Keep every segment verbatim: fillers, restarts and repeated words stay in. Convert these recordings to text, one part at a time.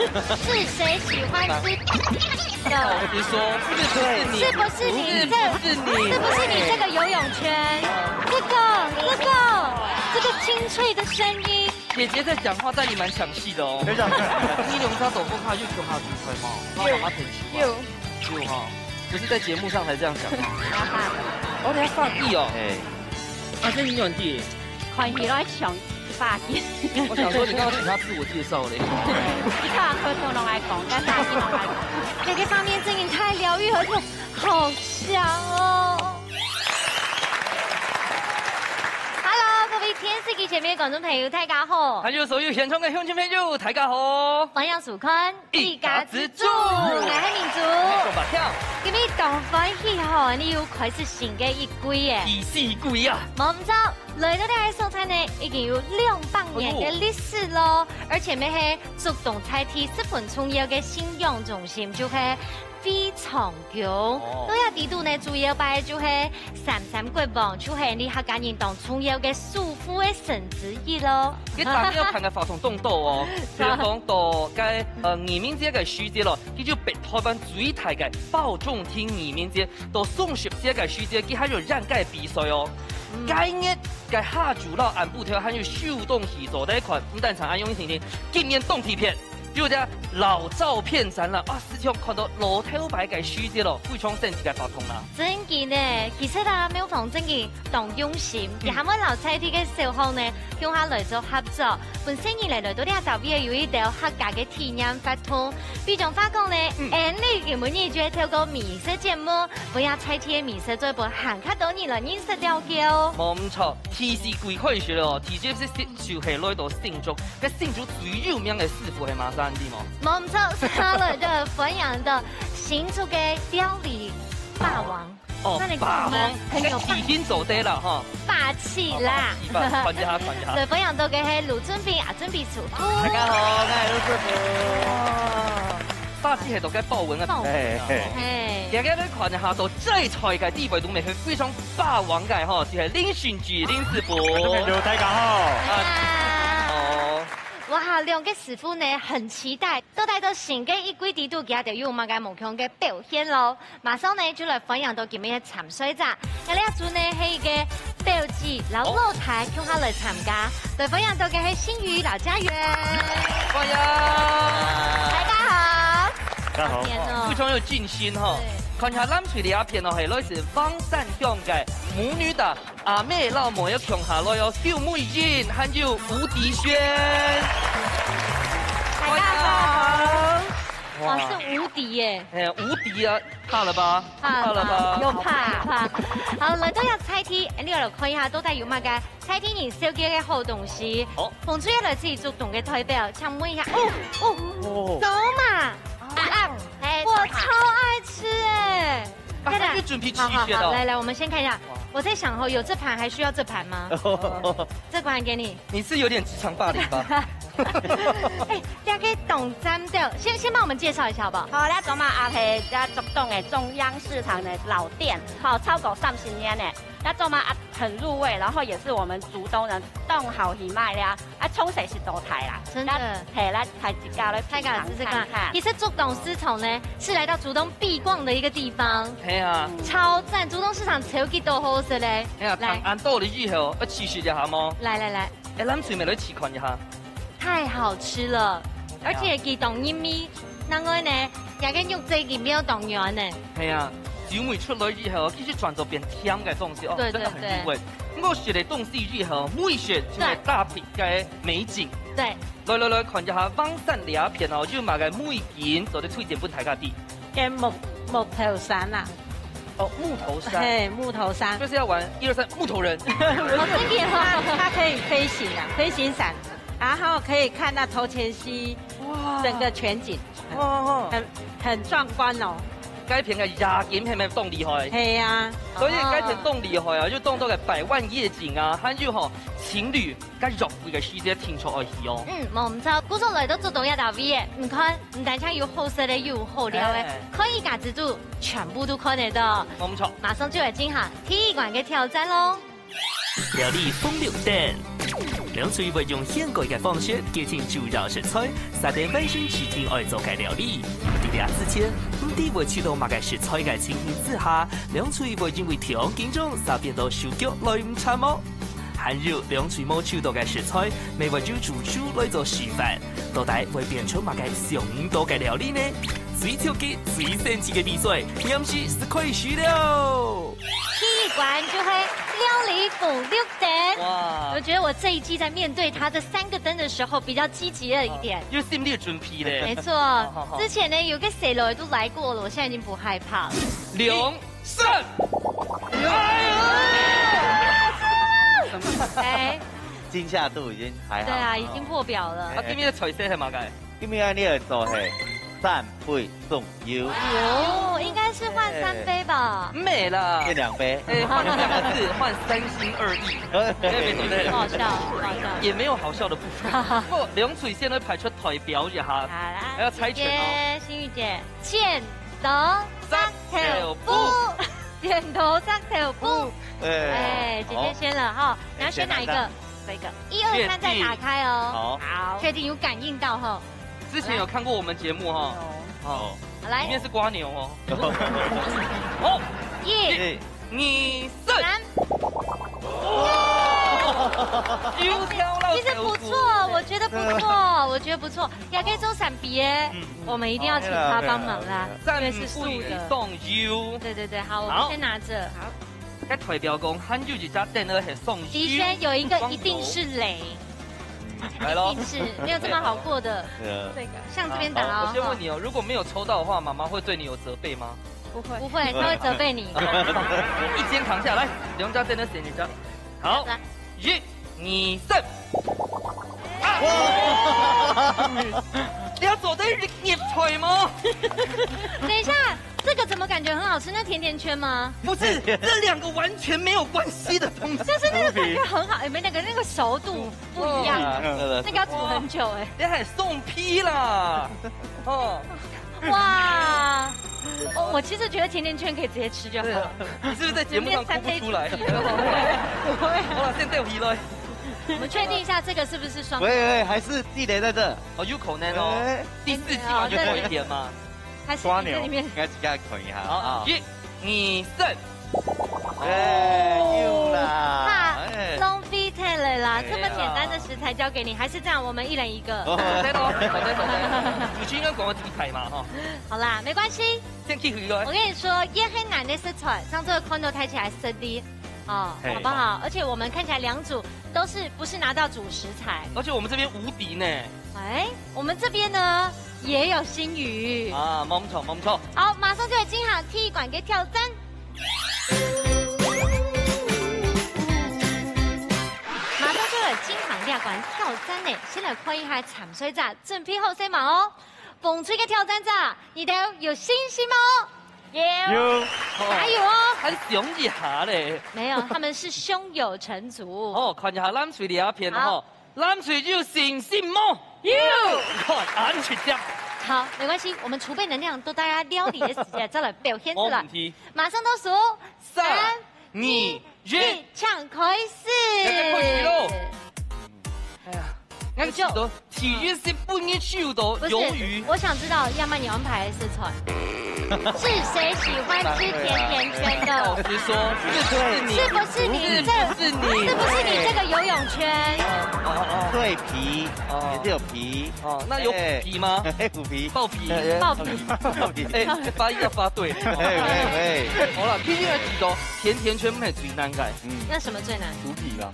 是谁喜欢吃的？你说，是不是你？是不是你？不是，这，不是你。是不是你这个游泳圈？这个，这个，这个清脆的声音。姐姐在讲话，但你蛮抢戏的哦。等一下。你兩隻大哥哥有共下煮菜嗎？有。有。有哈，不是在节目上才这样讲吗？我等下放屁哦。哎。啊，这你有地。看起来像 发型。我想说，你刚刚请他自我介绍嘞。你看，口头拢爱讲，但发型拢爱讲。这个画面真的太疗愈，而且好香哦。Hello，各位电视机前面的观众朋友，大家好。还有所有现场的乡亲朋友，大家好。欢迎收看一家之煮。我是明珠。今日当欢喜吼，你又开始新的一季耶。第四季啊。没错， 来到這个所在呢，已經有兩百年个歷史咯，而且乜係竹東在地十分重要个信仰中心，就係惠昌宮。哦。到這地肚呢，主要拜就係三山國王，就係你客家人當重要个守護个神之一咯。佢當日看个活動當多哦，比如講到該，呃，義民節个時節咯，佢就北台灣最大个包中廳義民節，到雙十節个時節，佢還有染該比賽哦。嗯。該日 該下晝摎暗晡頭還有手動戲做得看，毋單淨恁樣定定，今年當特別，有隻老照片展覽啊，時常看到老頭擺个時節咯，非常神奇个活動啦。真个呢，其實啊，廟方真个當用心，嗯。佢還會摎在地个小學呢，共下來做合作，分細人仔來到這搭位有一條客家个體驗活動。比方話講呢，嗯。𫣆俚今晡日就會透過美食節目，分這在地个美食做一分還較多人來認識了解哦。無毋著， 第四季開始了哦，第一集係就係來到新竹，該新竹最有名个師傅係麼儕，你知無？無毋著，係來到歡迎到新竹个料理霸王。哦，那你看嗎？霸王，很有霸，該體型做得了哈。霸氣啦。哦，霸氣，霸氣，看一下，看一下。來，歡迎到个係盧俊斌啊，俊斌師傅。大家好，𠊎係盧俊斌。哇，霸氣係到該豹紋啊。豹紋啊，嘿，嘿。哦。嘿。今日來看一下到這菜个地位都乜係非常 霸王个吼，就係林信吉林師傅。觀眾朋友，大家好。啊，哦。哇，兩个師傅呢，很期待，到底到新个一季底肚，佢兜有麼个無共个表現咯。馬上呢，就來歡迎到今日个參賽者。𠊎這組呢，係一个表姊摎老弟共下來參加，來歡迎到个係信宇摎嘉元。歡迎。大家好。大家好。天哦。非常有信心哈。對。看一下藍隊這片哦，係來自橫山鄉个母女檔 阿妹摎妹仔共下來哦，邱美英還有吳迪軒。大家好。哇，哇。是無敵耶。哎呀，無敵啊，怕了吧？怕了吧？怕了吧？有怕，有怕。好，來到這在地，你來看一下，到底有麼个在地人紹介个好東西。好。紅隊來自竹東个代表，請問一下，哦，哦，哦。走馬。啊，啊，哎，我超愛吃哎。 啊，對了，他就準備吃一些了。好，好，好，來，來，我們先看一下。哇。我在想吼，有這盤還需要這盤嗎？這盤給你。你是有點職場霸凌吧？哎，這个當讚的，先，先幫我們介紹一下好不好？好，這做馬鴨係這竹東个中央市場个老店，好，超過三十年了。這做馬鴨很入味，然後也是我們竹東人當好去買了。 啊，從細食到大啦。真的。那，嘿，來，大家來品嚐看看。大家試試看。其實竹東市場呢，是來到竹東必逛的一個地方。係啊。超讚，竹東市場超級多好食嘞。係啊，來。當恁多了以後，愛試食一下無？來，來，來。哎，咱隨便來試看一下。太好吃了，哎呀。而且佢當入味，另外呢，這个肉質佢沒有當軟呢。係啊，酒味出來以後，其實轉做變甜个東西哦，對，真的很入味。對，對。我食了東西以後，美食就會搭配 个美景。對。來來來，看一下橫山這片哦，有麼个美景做得推薦分大家知？个木，木頭山啊。哦，木頭山。嘿，木頭山。就是要玩一二三木頭人。哦，這個哈。它，它可以飛行啊，飛行傘，然後可以看到頭前溪，哇。整個全景。 哦，哦。很，很壯觀哦。該片个夜景係毋係當厲害？係啊。所以該片當厲害啊，就當多个百萬夜景啊，還有吼，情侶該約會个時節定著愛去哦。嗯，無毋著。故所來到竹東這搭位，你看，毋單淨有好食个，又有好尞个，哎。可以家己就全部都看得到。無毋著。馬上就來進行第一關个挑戰咯。料理風流等。兩隊會用現改个方式，決定主要食材，設定完成指定愛做个料理。在這之前，毋知會取到麼个食材个情形之下，兩隊會因為忒緊張，煞變到手腳來毋掣無？還有，兩隊無取到个食材，乜會由主廚來做示範，到底會變出麼个想毋到个料理呢？最刺激、最神奇个比賽，臨時就開始了！ 第一關就係料理紅綠燈。哇。我覺得我這一季在面對它這三個燈的時候比較積極了一點。哦，有心理準備咧。沒錯，好，好，好。之前呢，有個細路都來過了，我現在已經不害怕了。兩、三。哎呀！哎，驚嚇度已經還好。對啊，已經破表了。啊，今日个菜色係麼个？今日你來做係三杯送 有。哦，應該是換三杯吧？沒啦。變兩杯。哎，換兩個字，換三心二意。對，對，對。好笑，好笑。也沒有好笑的部分。不過，兩隊先來派出代表一下，好啦，還要猜拳哦。姐姐，心雨姐，剪刀石頭布，剪刀石頭布。哎，姐姐先了哈，你要選哪一個？哎，選哪一個？這個，一二三再打開哦。好。好。確定有感應到哈。 之前有看過我們節目哈？有。哦，好，來。裡面是蝸牛哦。哦，一、一、二、三。三。哦，有挑到其實不錯，我覺得不錯，我覺得不錯。雅各做三杯耶，嗯。我們一定要請他幫忙啦，哦，因為是素的。三杯送油。對，對，對，好，我們先拿著。好。 該代表講，還有一隻燈仔係送的確有一個一定是雷。來咯。一定是，沒有這麼好過的。對啊。這個，像這邊打哦。好，我先問你哦，如果沒有抽到的話，媽媽會對你有責備嗎？不會。不會，她會責備你。一肩扛下來，兩隻燈仔選一隻。好，來。一、二、三。啊！哇！你要做得入菜嗎？等一下， 這個怎麼感覺很好吃？那甜甜圈嗎？不是，這兩個完全沒有關係的東西。就是那個感覺很好，有沒有那個，那個熟度不一樣？嗯，嗯，嗯。那個要煮很久欸。你還送批啦？哦。哇，我，我其實覺得甜甜圈可以直接吃就好了。對啊，你是不是在節目上哭不出來？裡面三杯主題了。不會。好了，先掉皮了。我們確定一下，這個是不是雙？喂，喂，還是地雷在這。哦，有可能哦。哎。第四季嘛，就多一點嘛。 還是你這裡面？應該自家看一下好，啊。一、二、三。哎，有啦。怕哎。浪費忒了啦，哎呀。這麼簡單的食材交給你，還是這樣，我們一人一個。哦，對咯，對對對對。主持人講个這個牌嘛，哈。好啦，沒關係。先去回來。我跟你說，也很難的食材，上次看到抬起來生的，哦，嘿。好不好？而且我們看起來兩組都是不是拿到主食材？而且我們這邊無敵呢。 哎，我們這邊呢，也有新魚。啊，無錯，無錯。好，馬上就來進行第一關个挑戰。馬上就來進行這關挑戰呢，先來看一下參賽者準備好勢無哦？紅隊个挑戰者，你兜有信心無？有。有。加油哦！還想一下咧。沒有，他們是胸有成竹。哦，看一下藍隊這片吼。好。 藍隊有信心無？有。你看，恁直接。好，沒關係，我們儲備能量，到大家料理个時間再來表現出來。無問題。馬上倒數，三、三、二、二、一，一，請開始。要開始咯。哎呀，𠊎試著第一隻分你手到魷魚。不是，我想知道，要麼你安排的是菜。 是誰喜歡吃甜甜圈的？老實說，是不是你？是不是你這，是不是你？是不是你這個游泳圈？哦，哦，哦。對，皮，哦。也是有皮。哦，那有虎皮嗎？哎。虎皮。豹皮。哎，豹皮。豹皮。哎，發音要發對。喂，喂，喂。好了，畢竟還知道甜甜圈毋係最難个。嗯。那什麼最難？豬皮吧。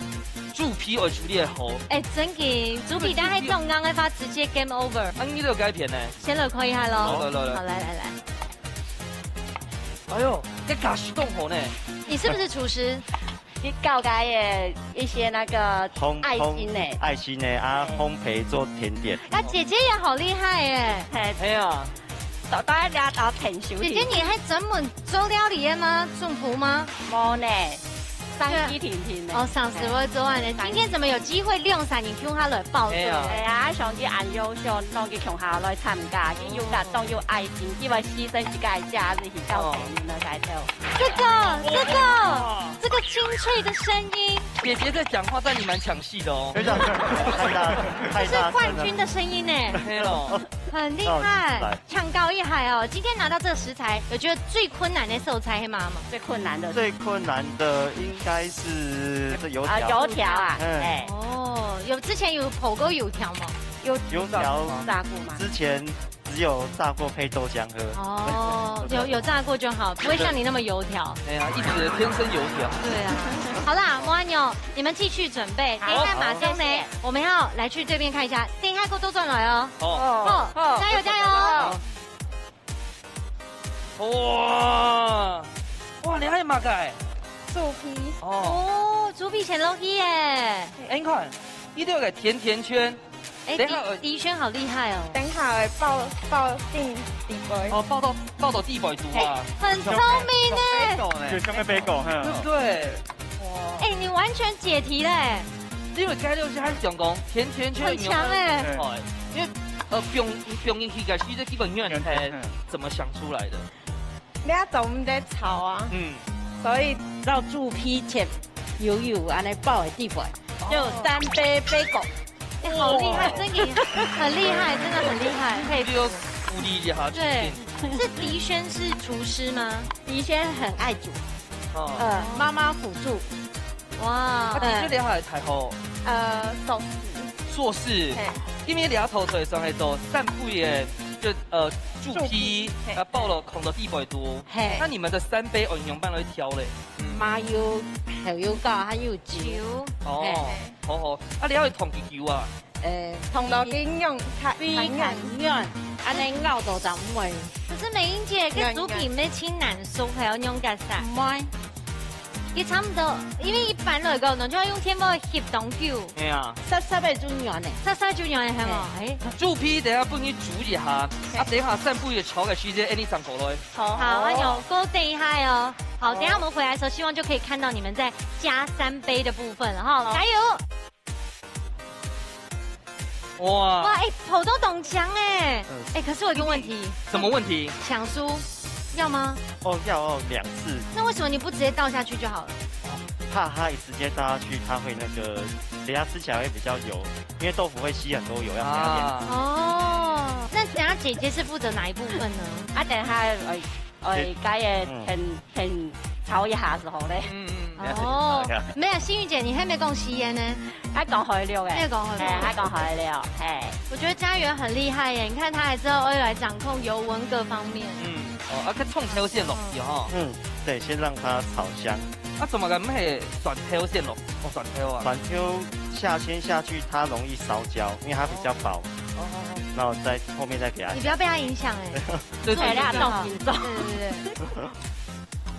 豬皮愛處理得好。哎，真个，豬皮大概這種硬个話，直接game over。啊，你這個該片呢？ 先來看一下咯。好，來，來，來。好，來，來，來。哎喲，這家私當好呢。你是不是廚師？你搞个一些那個烘，愛心呢。烘，愛心呢，啊，烘焙做甜點。啊，姐姐也好厲害耶。嘿。哎呀。找到一家到甜手姐姐，你還專門做料理的嗎？主廚嗎？無呢。當機挺挺个。哦，上次我做完了，今天怎麼有機會兩儕人共下來報到？哎呀。哎呀，上帝恁優秀，讓佢共下來參加，佢又感動又愛心，佢會犧牲自家个假日去到別人个該頭。這個，這個，哇。這個清脆的聲音。姐姐在講話，但你蠻搶戲的哦。非常，太大，太大聲了。這是冠軍的聲音呢。黑了。很厲害。到底是誰？ 搶高一海哦，今天拿到這個食材，有覺得最困難的食材係麼个嗎？最困難的。最困難的應該是這油條。啊，油條啊，嗯。哎。哦，有，之前有烰過油條嗎？有，油條炸過嗎？之前只有炸過配豆漿喝。哦，有，有炸過就好，不會像你那麼油條。哎呀，一直天生油條。對啊。好啦，莫按呢，你們繼續準備，等一下馬上呢，好，謝謝。我們要來去對面看一下，等一下過倒轉來哦。好。好，好，加油，加油。好。 哇，哇，你還有麼个？豬皮。哦。哦，豬皮先落去耶。哎，你看，一定有個甜甜圈。哎，等一下，迪，迪軒好厲害哦。等一下，哎，包，包進底杯。哦，包到，包到底杯肚啊。很聰明耶。就像個bagel，哈。對不對？哇。哎，你完全解題嘞。因為該就是還想講，甜甜圈很強哎。因為，呃，放，放進去个時，這基本原理係怎麼想出來的？ 你還做毋得炒啊。嗯。所以，摎豬皮切幼幼，恁呢包个底背，就三杯bagel。哎，好厲害，真的很厲害，真的很厲害，佩服。你要鼓勵一下，對，是迪軒是廚師嗎？迪軒很愛煮，哦。呃，媽媽輔助。 哇。啊，迪軒你還讀大學？呃，碩士。碩士。嘿。因為你這頭出來算係做三杯个，就，呃，豬皮，豬皮，嘿。啊，包了放到底背肚。嘿。那你們的三杯愛仰般來挑咧？嗯。麻油、豆油膏，還有酒。酒。哦，嘿。好好。啊，你還會燙幾久啊？ 呃，燙到佢軟，較，非常軟，恁呢咬到就毋會。可是美英姐，該豬皮毋係盡難熟，還要用該啥？毋會。佢差毋多，因為一般來講，你就愛用電鍋翕當久。係啊。濕濕个就軟个。濕濕就軟个，係無？哎。豬皮等下分你煮一下，啊，等一下三杯个炒个時間，哎，你上過來。好。好，哎喲，過等一下哦。好，等一下我們回來的時候，希望就可以看到你們在加三杯的部分了哈，好。加油！ 哇。哇，哎，烰到當香哎。嗯。哎，可是我有一個問題。什麼問題？搶酥，要嗎？哦，要哦，兩次。那為什麼你不直接倒下去就好了？怕它一直接倒下去，它會那個，等下吃起來會比較油，因為豆腐會吸很多油，要給它練習。啊。哦，那等下姐姐是負責哪一部分呢？啊，等下，呃，呃，對。該个嗯。很，很炒一下時候咧。嗯，嗯。哦，沒有，心怡姐，你還沒講食个呢。 愛講海陸个。愛講海陸。哎，愛講海陸，哎。我覺得家園很厲害耶，你看他還知道要來掌控油溫各方面。嗯，哦，啊，該蔥頭先落去吼。嗯，對，先讓它炒香。啊，做麼个毋係蒜頭先落？哦，蒜頭啊。蒜頭下，先下去，它容易燒焦，因為它比較薄。哦，哦，哦。然後再後面再給它。你不要被它影響哎。對，對，對，對。材料動很重。對，對，對。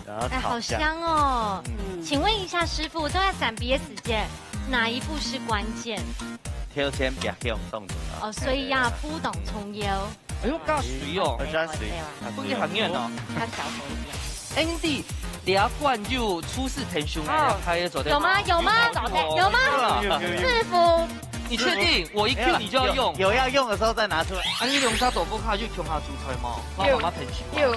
然後炒香。哎，好香哦。嗯。請問一下師傅，都在閃避的時間， 哪一步是關鍵？挑選白香當重要。哦，所以要鋪當重要。哎喲，加水哦。要加水。分佢很軟哦。要小火一點。Andy，你要灌就出示天上來，哦。要拍的走的。有嗎？有嗎？有，有，有。有嗎？有，有，有。師傅。你確定？我一Q你就要用？有，有要用的時候再拿出來。啊，你兩隻大拇指就共下煮菜嗎？媽媽媽陪你。有。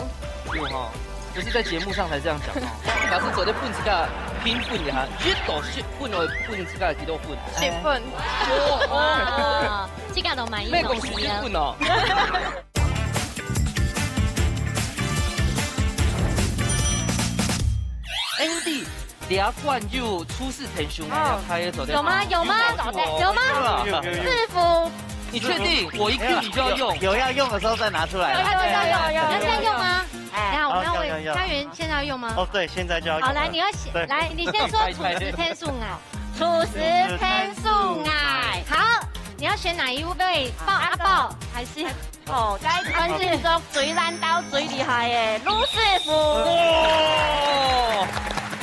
有哈。 就是在節目上才這樣講哦。假使做得分自家評分一下，一到十分，會分自家幾多分？十分。哦，哦。哇，這個都滿意，沒講十分哦。Andy，你要灌就出示天上來，哦。要拍的走的。有嗎？有嗎？有，有，有。有嗎？有啦。師傅。你確定？我一Q你就要用？有，有要用的時候再拿出來。有，有，有，有，有。你要這樣用嗎？ 哎。等一下，我們要問，好，要，要，要。家園現在要用嗎？哦，對，現在就要用了。好，來，你要先，對。來，你先說廚師天上來。廚師天上來。好，你要選哪一位？寶阿寶還是？哦，該傳說中最爛到最厲害的盧師傅。哇！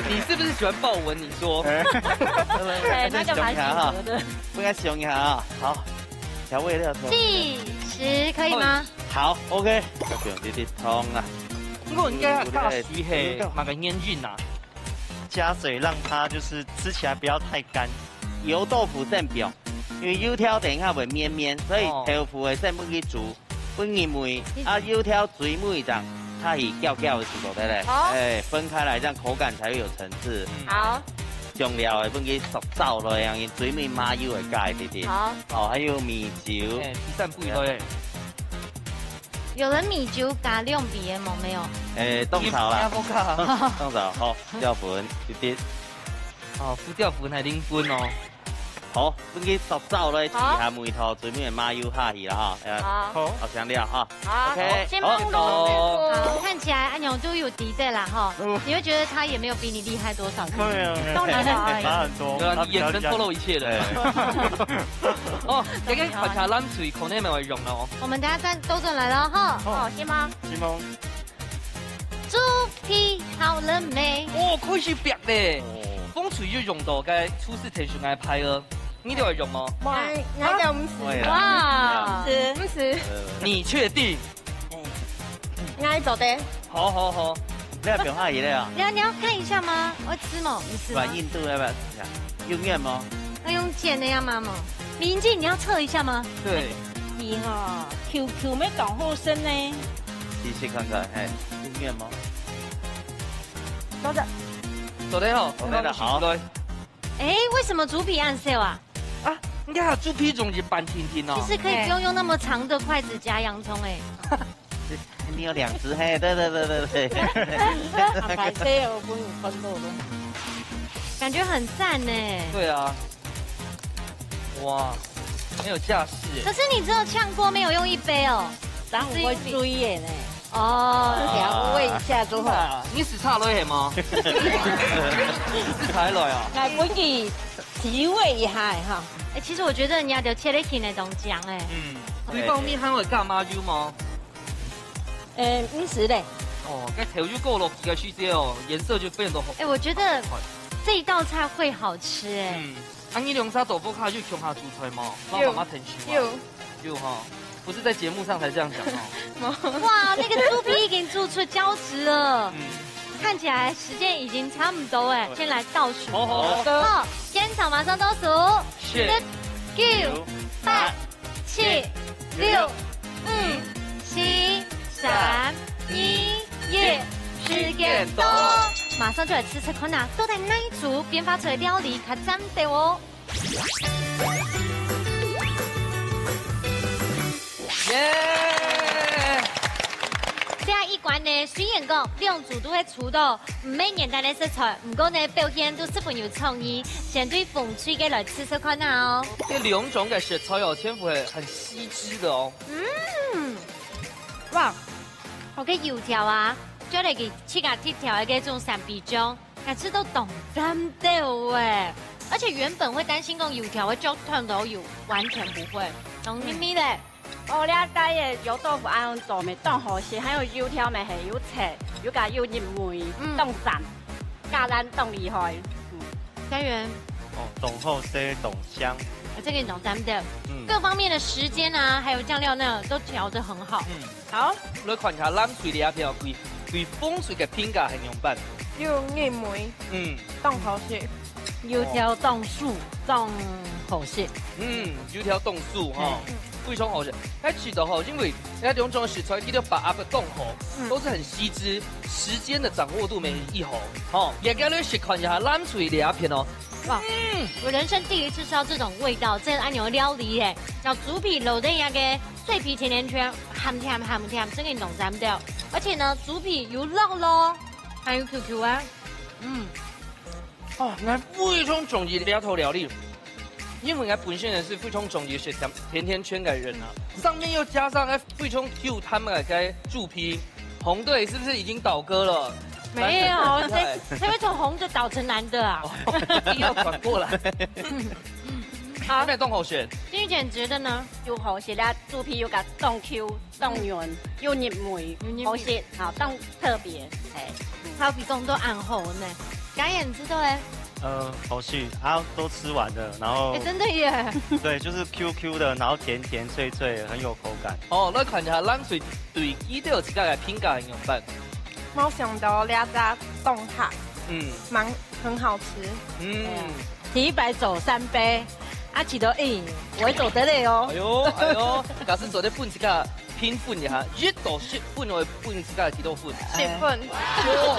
你是不是喜歡豹紋？你說。哎，那個蠻適合的。不該想一下啊。好，調味料，調味料。計時可以嗎？好，OK。這邊有點燙啊。不過應該要加水係麼个原因啊？加水，让它就是吃起来不要太干。油豆腐先放，因為油條等一下會綿綿，所以哦豆腐會先分佢煮，分佢燜。啊，油條最尾一張，它係攪攪个時候，對不對？好。哎，分開來，這樣口感才會有層次。好。醬料會分佢熟燥了，這樣最尾麻油會加一點點。好。哦，還有米酒。哎，第三步一个。有人米酒加兩杯的無？沒有。哎，當少啦。你不加。當少，好，掉粉一滴。哦，胡椒粉還零分哦。好，分佢熟燥了，試下味道，最尾麻油下去了哈。哎，好。好，好，香料哈。好，OK，先放到好。好，看起來阿牛都有底子啦哈，嗯。你會覺得他也沒有比你厲害多少，是不是？沒有，沒有，當然了而已。差很多。對啊，你眼神透露一切的。對。哦，這个看起來冷水可能沒有用了哦。我們等下再兜轉來了哈。好，先忙。先忙。豬皮好了沒？哦，開始煏咧。哦。風水又用到該廚師提醒个牌哦，你都會用嗎？𠊎，𠊎就毋使。會啦。哇，毋使。毋使。你確定？哎，𠊎做得。好，好，好。你還不用下去了啊？你要，你要看一下嗎？我吃嗎？你吃嗎？軟硬度要不要試一下？用面嗎？要用煎的要嗎？明鏡，你要測一下嗎？對。你哈，QQ沒搞後生呢。試試看看，嘿，用面嗎？做得。做得吼，做得了，好。來。哎，為什麼豬皮恁少啊？啊，你看豬皮容易粄定定哦。其實可以不用用那麼長的筷子夾洋蔥哎。你有兩隻，嘿，對，對，對，對，對。啊，歹勢哦，分你分到了。感覺很讚呢。對啊。哇，很有架勢耶。可是你只有嗆鍋，沒有用一杯哦。當然會追耶呢。哦。調味一下之後。啊，你是插落去嗎？你是插落啊？來，分佢提味一下哈。哎，其實我覺得人家就切得起那種醬哎。嗯，對方面還會加麻油嗎？呃，毋使咧。哦，該豆油過落去个時節哦，顏色就變得好。哎，我覺得這一道菜會好吃哎。嗯，啊，你兩儕做伙下去共下煮菜嗎？幫媽媽添手啊。有。有哈，不是在節目上才這樣講哦。哇，那個豬皮已經煮出膠質了。嗯。看起來時間已經差不多哎，先來倒數。好，好，好。好，現場馬上倒數。十、九、八、七、六、五、四、三、二、一，時間到。馬上就來試試看啊，到底哪一組變化出來料理較讚兜哦。 耶！這一關呢，雖然講兩組都會出到毋係原單个食材，毋過呢，表現都十分有創意，先對紅隊个來試試看啊哦。這兩種个食材哦，全部係很吸汁个哦。嗯，哇，好个油條啊，就來佢自家特調个這種三杯醬。 該食著當讚兜欸！而且原本會擔心講油條會噭斷到油，完全不會，當入味咧。哦，這个个油豆腐恁樣做，乜當好食，還有油條乜係有脆，又加有入味，嗯。當讚，加辣當厲害。嗯。佳源。哦，當好食，當香。啊，這個當讚兜。嗯。各方面的時間啊，還有醬料那都調得很好。嗯。 好，來看一下藍隊這片哦，對，對紅隊个評價係仰般？有入味，嗯。當好食。油條當酥，當好食。嗯，油條當酥哈，嗯。非常好食。該其實吼，因為該兩種食材佢都把握得當好，嗯。都是很吸汁，時間的掌握度乜異好。吼，也該來試看一下藍隊這片哦。哇，嗯。我人生第一次吃到這種味道，這恁樣个料理耶！然後豬皮摎等該个 水皮甜甜圈，鹹甜鹹甜，真个當讚兜。而且呢，豬皮有落落，還有Q Q啊。嗯。哦，𠊎非常中意這道料理，因為𠊎本身也是非常中意食甜，甜甜圈个人啊，上面又加上該非常Q彈个該豬皮，紅隊是不是已經倒戈了？沒有，藍隊很厲害。誰，誰會從紅隊倒成藍隊啊？哦，一定要轉過來。好。那當好食。君怡姐覺得呢？ 又好食啦，豬皮又加當Q、當軟，又入味，又入味。好食，好，當特別，哎。好比講到恁好呢，佳源知道欸。呃，好食啊，都吃完了，然後，哎，真的耶。對，就是Q Q的，然後甜甜脆脆，很有口感。哦，來看一下藍隊對佢兜自家个評價仰般。無想到這隻當合。嗯，蛮，很好吃。嗯，第一擺做三杯，啊，試著，欸，會做得了哦。哎喲，哎喲，假使做得分自家評分一下，一到十分，會分自家幾多分？十分。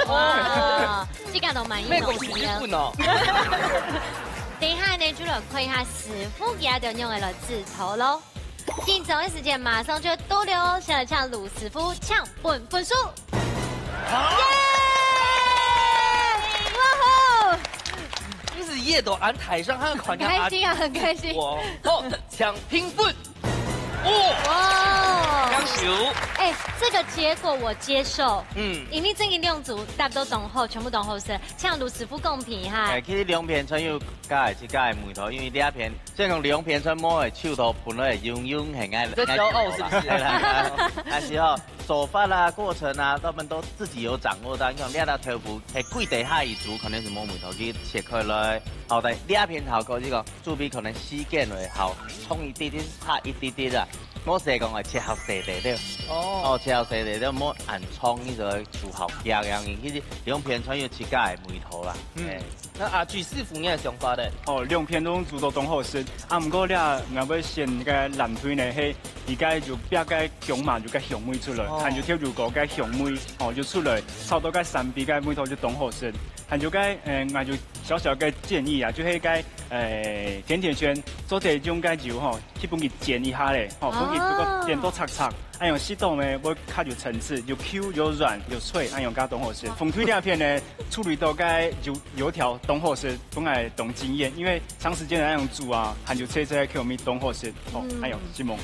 哇，自家都滿意。美國是十分哦。等一下呢，就來看一下師傅佢兜仰般來製作咯。 緊張个時間馬上就到了哦，先來請盧師傅請分分數。耶！哇吼！就是夜到俺台上，他很很開心啊，很開心。哇，好，請評分。哦，哇！優秀。哎，這個結果我接受。嗯。因為正經兩組答到當好，全部當好食，請盧師傅公平哈。哎，其實兩片全有自家个味道，因為這片 雖然講兩片全無个手頭本來用用很愛，這驕傲是不是？但是吼，手法啦、過程啊，他們都自己有掌握到。你看，這道豆腐係貴得下一組，可能係無味道，佢切開來，好，但這片效果，這個豬皮可能時間會好，衝一滴滴，差一滴滴啦。我係講啊，切好細細滴，哦，切好細細滴，莫恁衝，你就煮好香香，其實兩片全有自家个味道啦。嗯。哎。 該阿朱師傅，你个想法呢？哦，兩片都煮到當好食。啊，毋過這𠊎會選該藍隊呢，係佢該就煏該薑嫲就該香味出來，哦。還有豆油膏該香味，哦，就出來，炒到該三杯該味道就當好食。還有該，呃，𠊎就小小个建議啊，就係該，呃，甜甜圈做得用該油吼，去分佢煎一下咧，吼，分佢哦。煎到脆脆。 恁樣適當呢，會較有層次，又Q又軟又脆，恁樣較當好食。紅隊這片呢，處理到該油，油條當好食，本來當驚豔，因為長時間个恁樣煮啊，還有脆脆个口味當好食，哦，嗯。恁樣，承蒙。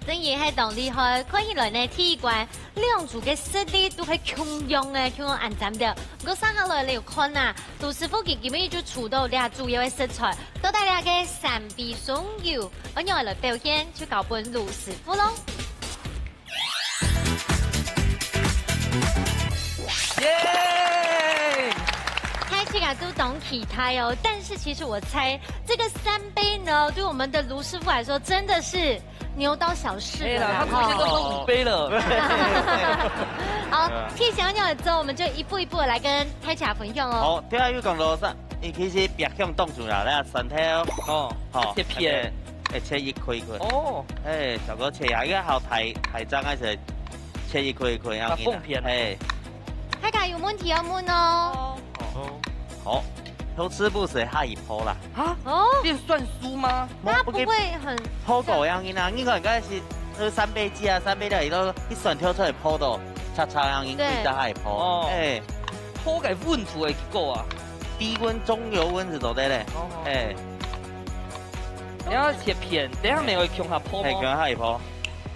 真个係當厲害，看起來呢，第一關兩組个實力都係共樣个，共樣恁讚个。毋過接下來你有看啊，盧師傅佢今日就出到這主要个食材，到底這个三杯醬油，愛仰般來表現，就交分盧師傅咯。 耶！大家都當期待哦，但是其實我猜這個三杯呢，對我們的盧師傅來說真的是牛刀小試了啦，哎啦，他昨天都喝五杯了。吼。好，對啊。K小鳥之後，我們就一步一步地來跟大家分享哦。好，等下又講到啥？你其實別向當主啦，來，蒜頭。哦，好，切片。 會切一塊一塊。哦。哎，小哥切啊，應該好大，大張還係切一塊一塊，要緊啊。啊，薄片啊。哎。大家有問題要問哦。哦。好，偷吃不是下一波啦。啊？哦。這算輸嗎？它不會很破口樣音啊，你看，應該是，呃，三杯雞啊，三杯料理都一算挑出來破的，叉叉樣音，對。對，下一波。哦。哎。破个溫度會幾高啊？低溫、中油溫是做得嘞。哦。哎。 你要切片，等一下沒有共下泡泡。嘿，共下一泡。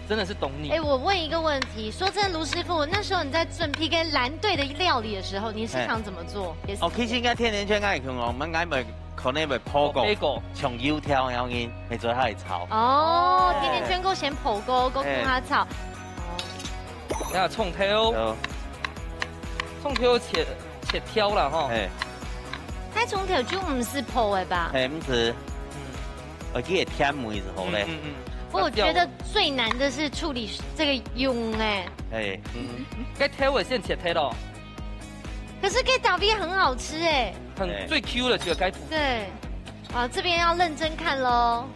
真的是懂你。哎，我問一個問題，說真的，盧師傅，那時候你在準備跟藍隊的料理的時候，你是想怎麼做？嘿。也是哦，其實應該甜甜圈愛共哦，我們應該會可能會泡過，哦，泡過。像油條一樣的，會做下去炒。哦，哦。甜甜圈夠先泡過，夠共下炒。哎。哦。等下蔥頭。有。蔥頭切，切條啦，吼。哎。該蔥頭就毋使泡个吧？哎，毋使。嗯。 而且也甜味是好嘞。嗯，嗯，嗯。我覺得最難的是處理這個蕹欸。哎。嗯。該頭尾先切開咯。可是該倒閉很好吃欸。很，哎。最Q的就該部分。對。啊，這邊要認真看咯。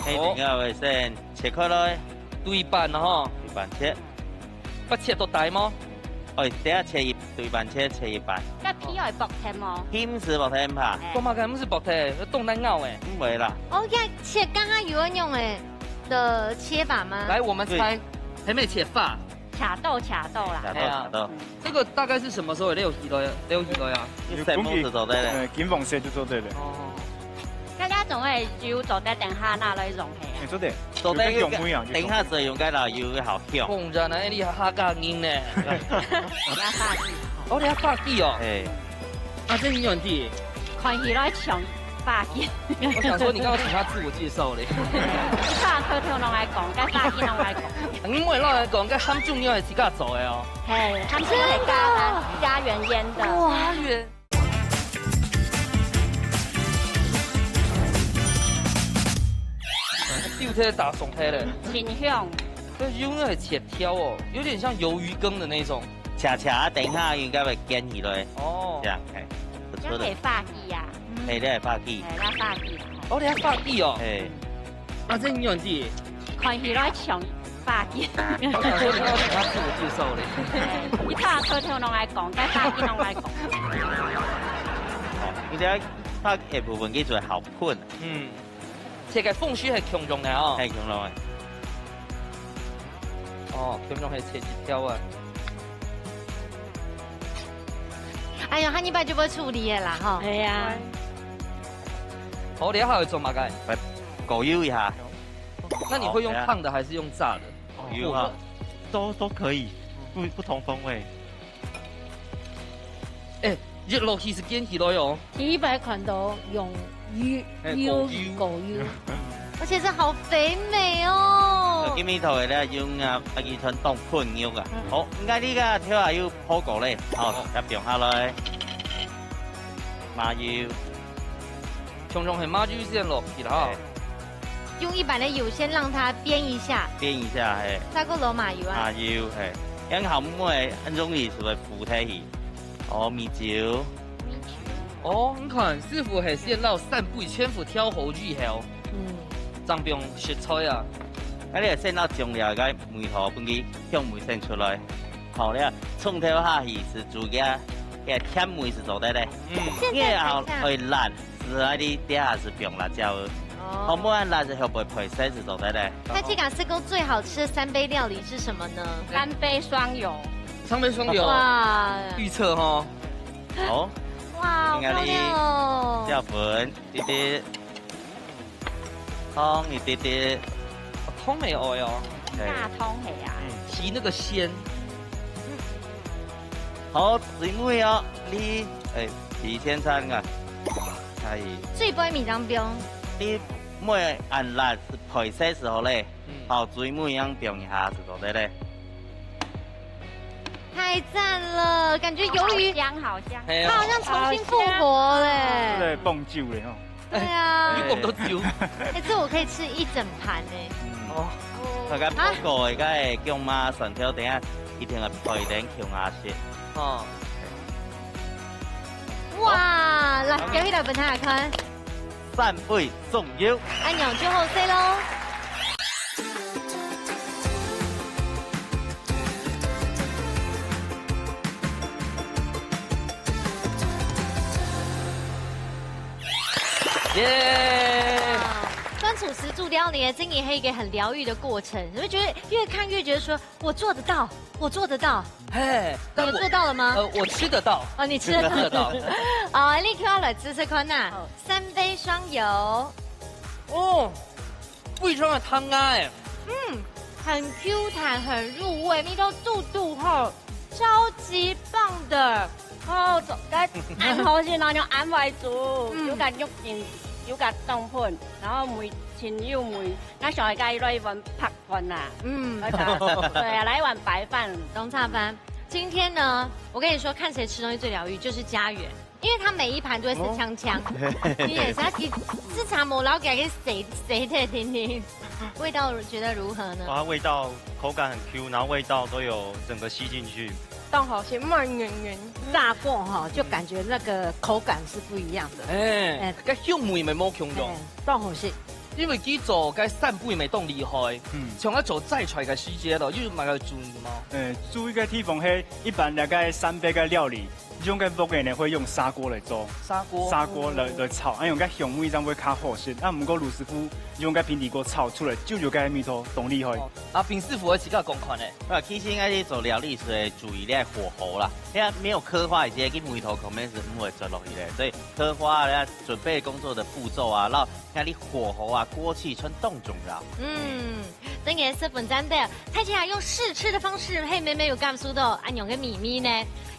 哎，哦。等一下，我先切開來。對半了吼。對半切。 愛切到大無？哦，等下切一，對半切，切一半。該皮愛剝忒無？皮毋使剝忒怕。哎。做麼个毋使剝忒？要凍蛋咬欸。毋會啦。哦，愛切剛剛有人用欸的切法嗎？來，我們猜，對。還沒切法。卡豆，卡豆啦。卡豆，哎呀。卡豆。這個大概是什麼時候會撈起來，撈起來啊？你什麼時候做得嘞？呃，金黃色就做得了。哦。大家總會就做得等下拿來用。 哎，做得。做得有个，有个香味啊，有香味。等下再用該老油个好香。當然啦，你還客家人呢。我要發髻。哦，你還發髻哦。哎。啊，這你有地？看起來像發髻。我想說，你剛剛請他自我介紹嘞。你看偷偷弄來講，該發髻弄來講。你莫亂來講，該鹹醬料係自家做个哦。嘿，鹹醬料係家，家園醃的。哇，家園。 丟忒打爽忒了。清香。這油呢，很切條哦，有點像魷魚羹的那種。恰恰等一下應該會捲起來。哦。這樣，嘿，不錯的。這係發髻啊。嘿，這係發髻。哎，這發髻啦。哦，你還發髻哦。嘿。啊，這你用的？看起來像發髻。我想說你要請他自我介紹嘞。你看頭頭攏來講，該發髻攏來講。哦，你這發髻部分佢就會好噴。嗯。 切个縫隙係共樣个哦。係共樣个。哦，共樣係切一條啊。哎呀，下禮拜就會處理个啦，吼。哎呀。好，你還會做麼个？來，過油一下。那你會用燙的還是用炸的？好，等一下。過油哈。都，都可以，不，不同風味。哎，這落去係捲起來哦。第一擺看到用油，哎，油，過油。過油。而且這好肥美哦。今日頭个咧，用啊，啊，佢全當噴油啊。嗯。好，應該你个頭下有泡過咧，好，好。再放下來。麻油。 像像係麻油先落去啦哈。對。用一般的油先讓它煸一下。煸一下，嘿。再過落麻油啊。麻油，嘿。這樣好毋會恁容易就會浮忒去。哦，米酒。米酒。哦，你看，師傅係先摎三杯全部調好以後，嗯。正放食材啊。啊，你係先摎醬料个味道分佢香味先出來。好了，從頭下去係主要个甜味係做得个。嗯。現在才下。你愛辣 係啊，你這下係放辣椒。哦。好，無恁辣係後背配色係做得个。大家試過最好吃的三杯料理是什麼呢？三杯雙油。三杯雙油。哇。預測吼。好。哇，好漂亮哦。料粉，滴滴。糖，一滴滴。哦，糖也愛哦。對。大湯係啊。嗯。提那個鮮。好，最尾哦，你，哎，提前餐啊。 可以。最尾面當中。你莫恁辣，配色時候咧，嗯。好，最尾樣放一下就做得咧。太讚了，感覺魷魚好香，好香。嘿啊。它好像重新復活嘞。這个放酒咧吼。對啊。有講到酒。哎，這我可以吃一整盤呢。嗯。哦。大家不過，該个薑嫲蒜頭，等下一定要配點薑嫲絲。哦。 哇，來，表演來分大家看。三杯送油。按鈕就好勢咯。耶！哇，专厨自助料理呢，真的是一个很疗愈的过程，你会觉得越看越觉得说，我做得到，我做得到。嘿，你有做到了吗？呃，我吃得到。哦，你吃得到。吃得到。哦，你给我来吃吃看呐。好。三杯双油。哦，非常的弹牙哎。嗯，很Q弹，很入味，味道度度好，超级棒的。哦，做个恁好食，然后又恁會煮，嗯。有个肉筋，有个冬粉，然后梅，清油梅，那想要加一碗白饭呐。嗯。对啊，来一碗白饭。当差饭。今天呢，我跟你说，看谁吃东西最疗愈，就是家园。 因为它每一盘都会吃锵锵，哦。你也是要给吃茶模，然后给它给谁谁在听听，味道觉得如何呢？哇，它味道口感很Q，然后味道都有整个吸进去。当好吃，蛮软软。炸过哈，就感觉那个口感是不一样的。哎，哎。个香味也无共样。哎，当好吃。因为佢做个三杯也当厉害，嗯。像佢做齋菜个时节咯，有么个注意吗？呃，注意个地方系，一般个三杯个料理， 用个鑊仔呢，会用砂锅来做。砂锅？砂锅来，嗯。来炒，啊，用个香味上会较好食。啊，毋过卢师傅用个平底锅炒出来，就有个味道，当厉害。哦，啊，平师傅个自家讲看呢？啊，其实应该是做料理是注意你个火候啦，你若没有刻画一些，佢味道可能是毋会出落去个，所以刻画啦、准备工作的步骤啊，然后 看你火候啊、锅气全当重要。嗯，真个十分赞的。大家用试吃的方式，嘿，妹妹有感受到恁样个秘密呢。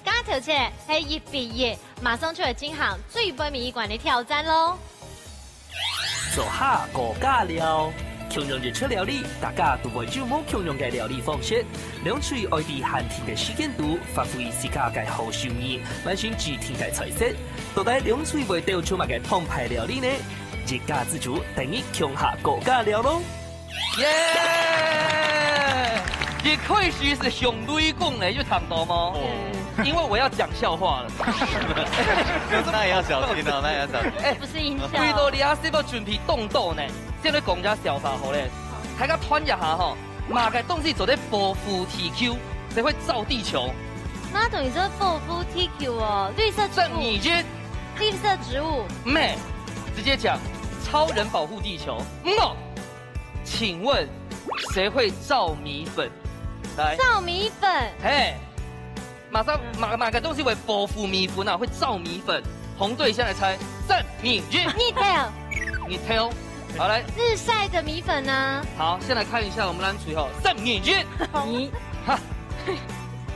刚刚头前，嘿，一比一，马上就要进行最尾一关的挑战咯。做下高价料，共样一出料理，大家都会有无共样个料理方式。两队爱在限定个时间肚，发挥自家个好手艺，完成指定个菜色。到底两队会鬥出么个澎湃料理呢？ 一家之煮，等你共下高价料咯。耶！一開始係向雷公个，有聽到無？哦。因為我要講笑話了。那也要小心哦，那也要小心。哎，不是音效。為到你啊，係要準備動刀呢，先來講一下笑話好咧。大家揣一下吼，麼个東西做得保護地球，誰會照地球？麼个東西做得保護地球哦？綠色植物。三二一。綠色植物。咩，直接講，超人保護地球。嗯哦。 請問誰會照米粉？來。照米粉。嘿，馬上，嗯。麼，麼个東西會保護米粉啊，會照米粉。紅隊先來猜，三二一。日頭。日頭。好，來。日曬的米粉呢？好，先來看一下我們藍隊吼，三二一。你哈，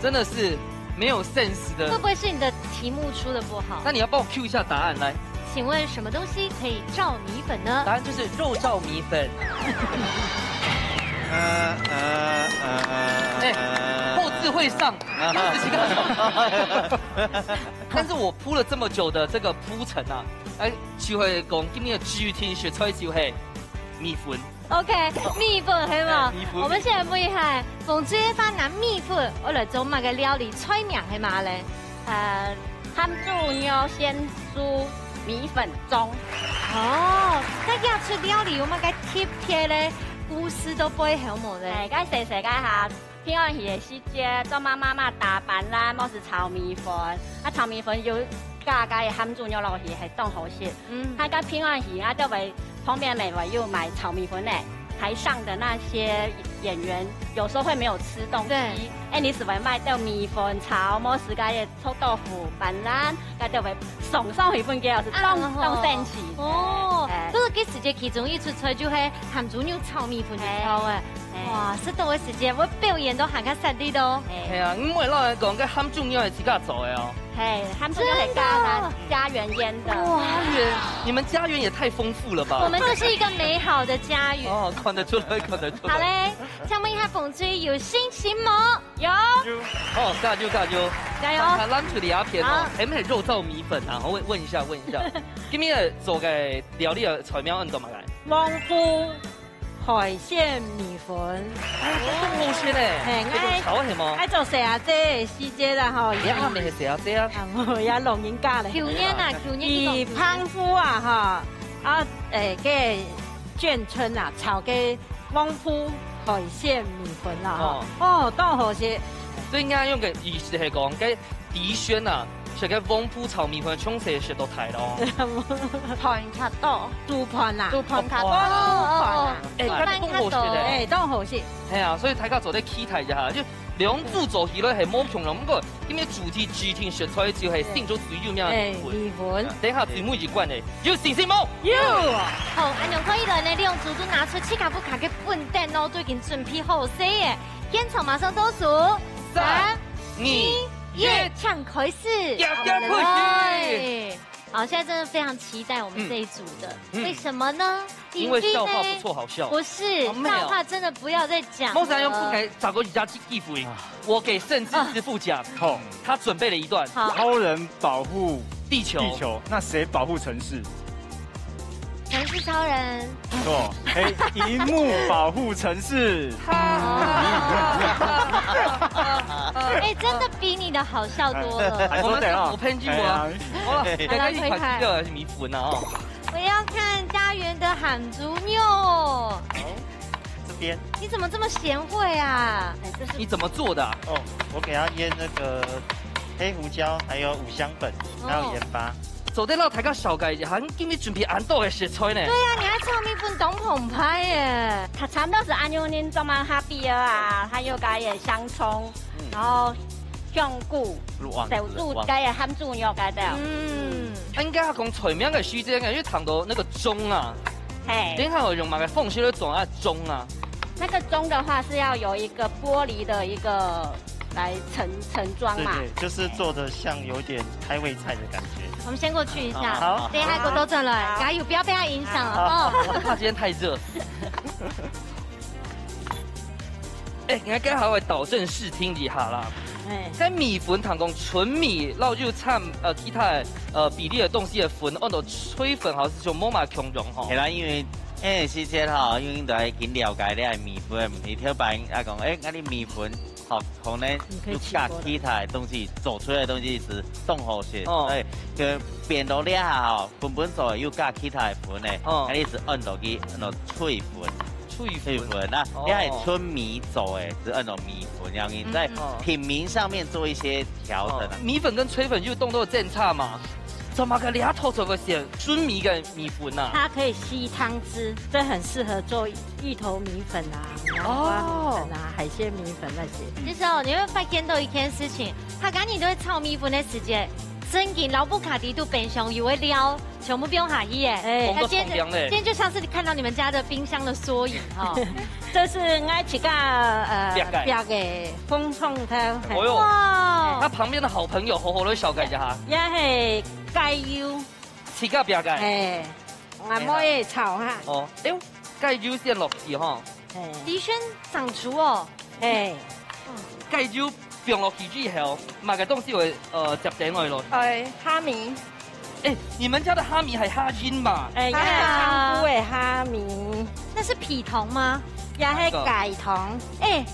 真的是沒有 sense 的。會不會是你的題目出得不好？那你要幫我 cue 一下答案，來。請問什麼東西可以照米粉呢？答案就是肉燥米粉。呃，呃，呃，哎，呃。後置會上，啊。後置是幹嘛？但是我鋪了這麼久的這個鋪陳啊，哎，就會講今天的指定食材就係米粉。 OK，米粉係無？哎，米粉。我們現在問一下，紅隊个話拿米粉，愛來做麼个料理？菜名係麼个咧？呃，鹹豬肉鮮蔬米粉盅。哦，該這出料理有麼个特別个故事在背後無咧？哎，該細細个哈， 平安夜个時節，做媽媽媽打粄啦，無係炒米粉。啊，炒米粉有加該鹹豬肉落去，係當好食。嗯。啊，該平安夜啊，就會旁邊咪會有賣炒米粉个，台上的那些演員有時候會沒有吃東西，對。哎，你係會買到米粉炒，無係該个臭豆腐、粄啦，該就會送上去分佢，係當，啊，當神奇。哦，哎。不過該時節其中一出菜就係鹹豬肉炒米粉就炒个。哎。 哎。哇，食到个時節，會表演到還較煞力哦。哎。係啊，因為老實講，該鹹豬肉係自家做个哦。嘿，鹹豬肉係家，真的。家園醃的。哇。家園，你們家園也太豐富了吧？我們就是一個美好的家園。哦，看得出來，看得出來。好嘞，請問一下，紅隊有信心無？有。哦，加油，加油。加油。看看藍隊這片哦，好。係毋係肉燥米粉啊？我問，問一下，問一下。今日做个料理个菜名安到麼个？ 黃烌海鮮米粉。哎，這當好食呢。嘿，這種炒係無？愛做細阿姐个時節啦吼，你阿姆係細阿姐啊？啊，無，也老人家咧。舊年啊，舊年佢講舊年。佢澎湖啊，吼，啊，誒，該眷村啊，炒个黃烌海鮮米粉啦，吼。哦。哦，當好食。所以應該用个意思係講，該 迪軒啊，食个黃烌炒米粉，從細食到大咯。飯較多。煮飯啊。煮飯較多。哦，哦，哦。哎，該當好食个。哎，當好食。係啊，所以大家做得期待一下，就兩組做起來係無共樣，不過今日主題指定食材就係新竹最有名个米粉。哎，米粉。等一下最尾一關个，有信心無？有。好，恁樣看起來呢，兩組都拿出自家屋下个本燈哦，都已經準備好勢个。現場馬上倒數，三、二、 耶，搶開始！耶，耶，開始！好，現在真的非常期待我們這一組的，嗯。為什麼呢？因為笑話不錯，好笑。不是，哦，沒有。笑話真的不要再講了。莫再用不該找過一家機會，啊。我給甚至師傅講，好。他準備了一段。好。超人保護地球。地球，那誰保護城市？ 城市超人。錯，哎，螢幕保護城市。哎，真的比你的好笑多了。還說得哦。我們是五片機啊。哎呀。好了，剛剛一款資料還是米粉啊，哦。我要看家園的鹹豬肉。這邊。你怎麼這麼賢慧啊？哎，這是你怎麼做的啊？哦，我給它醃那個黑胡椒，還有五香粉，還有鹽巴。哦。 做得摎大家紹介一下，你今日準備恁多个食材呢？對啊，你還炒米粉當澎湃耶。佢差不多係恁樣，恁樣做滿下邊啊，還有該个香蔥，嗯。然後香菇，滷黃，豆腐，滷黃。該个鹹豬肉該个。嗯。應該講菜名个時間，因為談到那個盅啊，嘿。等一下我用麼个方式來裝啊盅啊？那個盅的話是要有一個玻璃的一個 來盛，盛裝嘛。對，對，就是做得像有點開胃菜的感覺。我們先過去一下，好。等一下過後轉來，好。加油，不要被它影響了，好。哦。我怕今天太熱。哎，你看剛好我導正視聽一下啦。哎。該米粉當中純米，然後又摎，呃，其他的，呃，比例的東西的粉，按照炊粉好像就無麼共樣吼。係啦，因為哎，時節吼，因為都已經了解你个米粉，你頭擺啊講，哎，𠊎个米粉，吼，可能你可以又加其他个東西，做出來个東西係當好食。哦。哎，就變到這下吼，本本做个又加其他个粉呢，哦。啊，你係按到去，按到脆粉。脆粉。脆粉啊，哦。你係純米做个，係按到米粉，然後你在嗯。品名上面做一些調整啊。哦，米粉跟脆粉就當做煎炒嘛。 做麼个你還偷偷个選純米个米粉啊？它可以吸湯汁，這很適合做芋頭米粉啊，然後花米粉啊，哦。海鮮米粉那些。其實哦，你會發現到一件事情，客家人都會炒米粉个時節，正經摎屋下底肚冰箱有个料，全部放下去耶。哎。它今天就，放到冰箱嘞。今天就像是看到你們家的冰箱的縮影哈。這是𠊎自家，呃，煏个。煏个紅蔥頭，嘿。哦喲。哇。那旁邊的好朋友好好地紹介一下。也係 雞油。自家煏个。嘿，𠊎妹仔炒哈。哦，哎喲，雞油先落去吼。嘿。怡軒掌廚哦。嘿。雞油放落去之後，麼个東西會，呃，接等落去？哎，蝦米。哎，你們家的蝦米還蝦仁嘛？哎，啊。也係香菇个蝦米。那是皮糖嗎？也係雞糖。哎，哎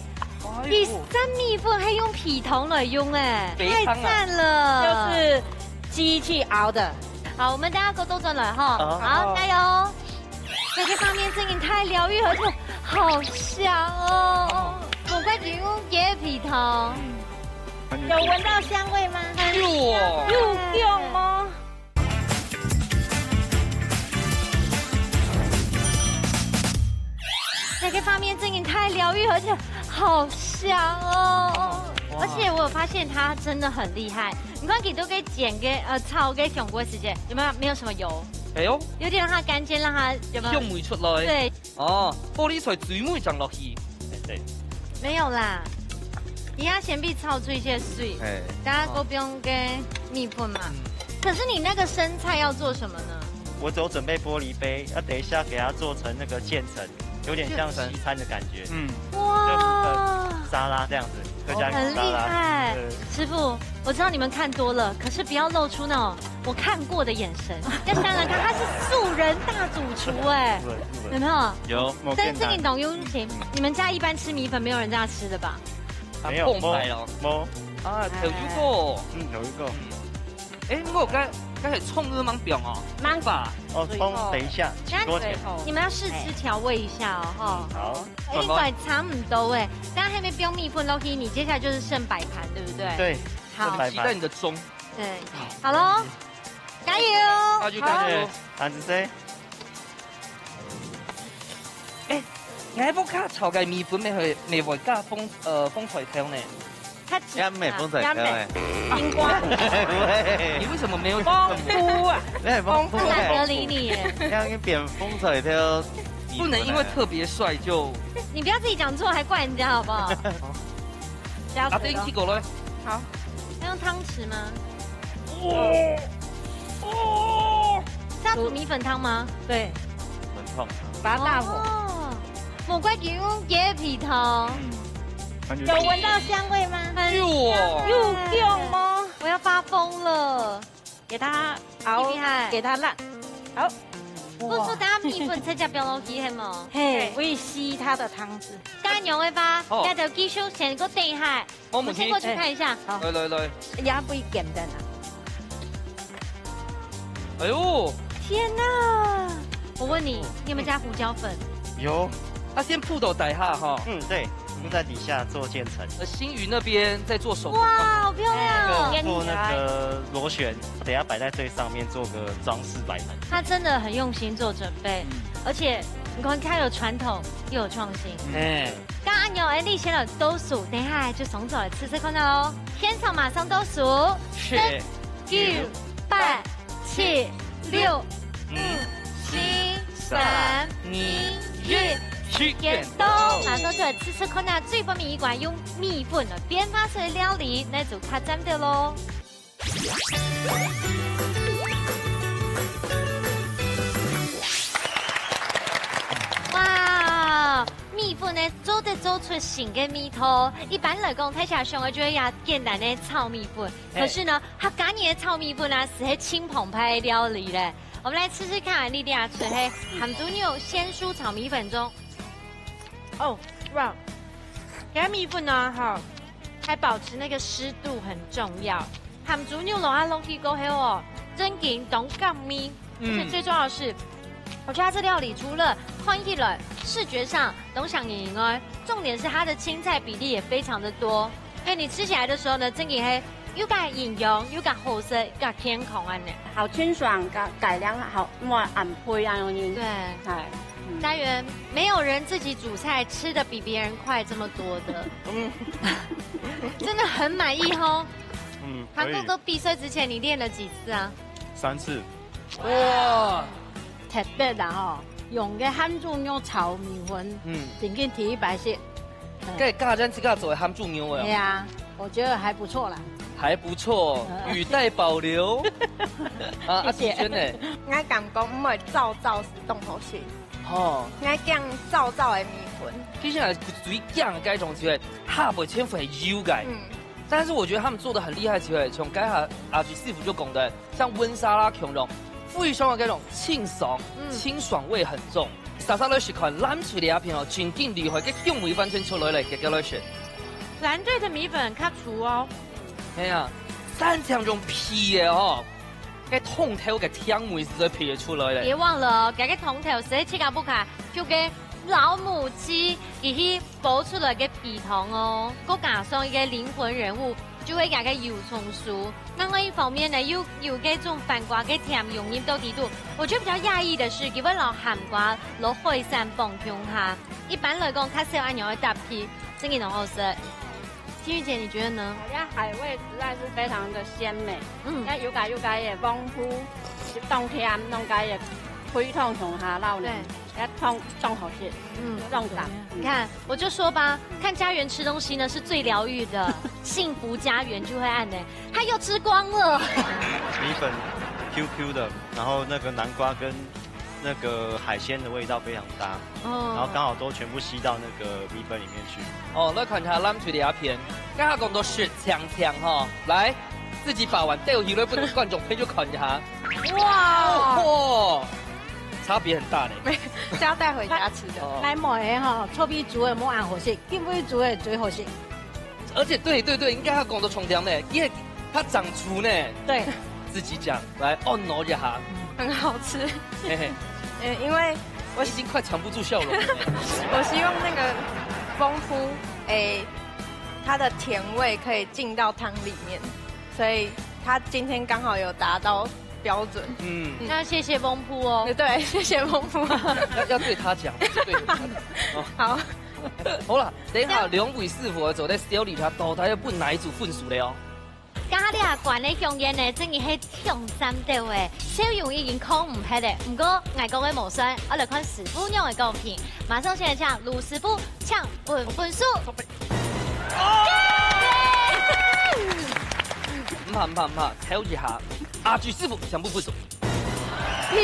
喲。你三米粉還用皮糖來用哎，肥腸啊。太讚了。就是 機器熬的。好，我們等下過倒轉來哈。好。好，加油。這個畫面真的太療癒，而且好香哦。我快點用雞皮糖。嗯。有聞到香味嗎？有哦。有香嗎？這個畫面真的太療癒，而且好香哦。哇。而且我有發現他真的很厲害， 你看佢都給剪个，呃，炒个香菇个時節，有沒有，沒有什麼油？哎喲。有點讓它乾煎，讓它，有沒有？香味出來。對。哦，玻璃菜最尾正落去。哎，對。沒有啦，你要先俾炒出一些水，哎。等下過放个米粉嘛。嗯。可是你那個生菜要做什麼呢？我只有準備玻璃杯，要等一下給它做成那個漸層。 有點像西餐的感覺。嗯。哇。就一個沙拉這樣子，客家沙拉。很厲害。對。師傅，我知道你們看多了，可是不要露出那種我看過的眼神。要想想看，他是素人大主廚哎。素人，素人。有沒有？有。無簡單。但是你懂，尤其你們家一般吃米粉，沒有人這樣吃的吧？沒有，啊，澎湃哦。無，無。啊，有一個。嗯，有一個。嗯。 哎，我該，該係蔥仔吂放哦？吂。吧。哦，蔥等一下，起鍋前。你們要試吃調味一下哦，哈。嗯，好。哎，應該差不多哎。等下還沒放米粉落去，你接下來就是剩擺盤，對不對？對，好。剩擺盤。期待你的鐘。對，好嘍，加油！那就加油。好。盤子誰？ 哎，𠊎屋下炒个米粉乜會，乜會加紅，呃，紅菜頭呢？也毋係紅菜頭呢。也毋係。青瓜。喂。你為什麼沒有？紅菇啊。你係紅菇。他懶得理你耶。這樣一變紅菜頭。不能因為特別帥就。你不要自己講錯，還怪人家好不好？加水咯。啊，等一下過來。好。要用湯匙嗎？哇！哦！是要煮米粉湯嗎？對。米粉湯。把它大火。哦，無怪佢用雞皮湯。嗯，感覺有聞到香味嗎？很香。有哦。有香嗎？我要發瘋了。給它熬，厲害。給它爛。好。不是，等下米粉直接放落去，係無？嘿，對。會吸它的湯汁。該樣个話，哦。該就繼續先過等一下。 我們先過去看一下。好。來，來，來。也會鹹的啊。哎喲。天哪！我問你，你有沒有加胡椒粉？有。啊，先鋪到底下哈。嗯，對，鋪在底下做漸層。呃，新宇那邊在做手工。哇，好漂亮哦！這個做那個螺旋，等一下擺在最上面做個裝飾擺盤。他真的很用心做準備，嗯。而且你看，他有傳統又有創新。哎。 該恁樣，𠊎俚先來倒數，等一下就上桌來試試看哦。現場馬上倒數，十、九、八、七、六、五、四、三、二、一，時間到。馬上就來試試看啊，最後面一關用米粉來變化出來个料理，該就較讚个咯。 哇，米粉呢，做得做出新个味道。一般來講，大家想个就係這簡單个炒米粉。嘿。可是呢，客家人个炒米粉啊，係盡澎湃个料理咧。我們來吃吃看，麗麗啊，這係鹹豬肉鮮蔬炒米粉中。哦，哇，這米粉呢，哈，還保持那個濕度很重要。鹹豬肉摎下落去過後哦，真緊當甘味，而且最重要的是，我覺得它這料理除了看起來視覺上當像以外，重點是它的青菜比例也非常的多。 哎，你吃起來的時候呢，真个係又較營養，又較好食，又較健康恁呢。好清爽，改改良好，莫暗配啊，用心。對，哎，嗯。家園，沒有人自己煮菜吃得比別人快這麼多的。嗯。真的很滿意吼。嗯，韓國可以。哥比賽之前你練了幾次啊？三次。哇！特別啦吼，用个鹹豬肉炒米粉，嗯。正經第一擺食。 該家人自家做个鹹豬肉个哦。對啊，我覺得還不錯啦。還不錯，嗯。語帶保留。啊，啊，謝謝。子軒呢？𠊎感覺毋會燥燥係當好食。吼。𠊎驚燥燥个米粉。其實啊，最驚个該種就係下背全部係油个。嗯。但是我覺得他們做得很厲害，就係從該下阿吉師傅就講的， 像溫沙拉共樣，非常个該種清爽，嗯。清爽味很重。煞煞來食看，藍隊這片哦，正經厲害，該香味完全出來了，遽遽來食。藍隊的米粉較粗哦。係啊，三層種皮个哦，該湯頭个甜味實在鼻得出來了。別忘了哦，這个湯頭係自家屋下，就个老母雞，佢去 煲出來个肥湯哦，再加上一個靈魂人物，就係這个油蔥酥。另外一方面呢，又有這種番瓜个甜融入到裡肚。我覺得比較訝異的是，佢會摎鹹瓜、摎海產放共下。一般來講，較少恁樣个搭配，真个當好食。金玉姐，你覺得呢？我覺得海味實在是非常的鮮美，嗯。該油加油加个黃瓠，當甜，摎該个配湯共下撈呢。對。 該湯當好食，嗯，當讚。你看，我就說吧，看家園吃東西呢是最療癒的，幸福家園就會恁呢，它又吃光了。米粉Q Q的，然後那個南瓜跟那個海鮮的味道非常搭，哦。然後剛好都全部吸到那個米粉裡面去。哦，來看一下藍隊這片，剛剛講到食淨淨吼，來，自己把碗丟起來，分觀眾朋友看一下。哇！哦，差別很大呢。沒，是要帶回家吃的。哦。該妹仔吼，臭味煮个無恁好食，今晡煮个最好食。而且，對，對，對，應該要講到重點呢，因為它長出呢。對。自己講，來，按摩一下。很好吃。嘿嘿。呃，因為我已經快藏不住笑容了呢。我希望那個黃瓠，誒，它的甜味可以進到湯裡面，所以它今天剛好有達到標準。嗯。那謝謝黃瓠哦。對，謝謝黃瓠。要，要對他講，不是對你。哦。好。好了，等一下兩位師傅做得料理，他到底要分哪一組分數了哦？這下這關个香煙呢，真个係忒讚了誒，笑容已經囥毋忒了。毋過，𠊎講个無算，愛來看師傅仰般个公平。馬上先來請盧師傅請分分數。 毋怕，毋怕，毋怕，調一下。阿志師傅全部分數。哎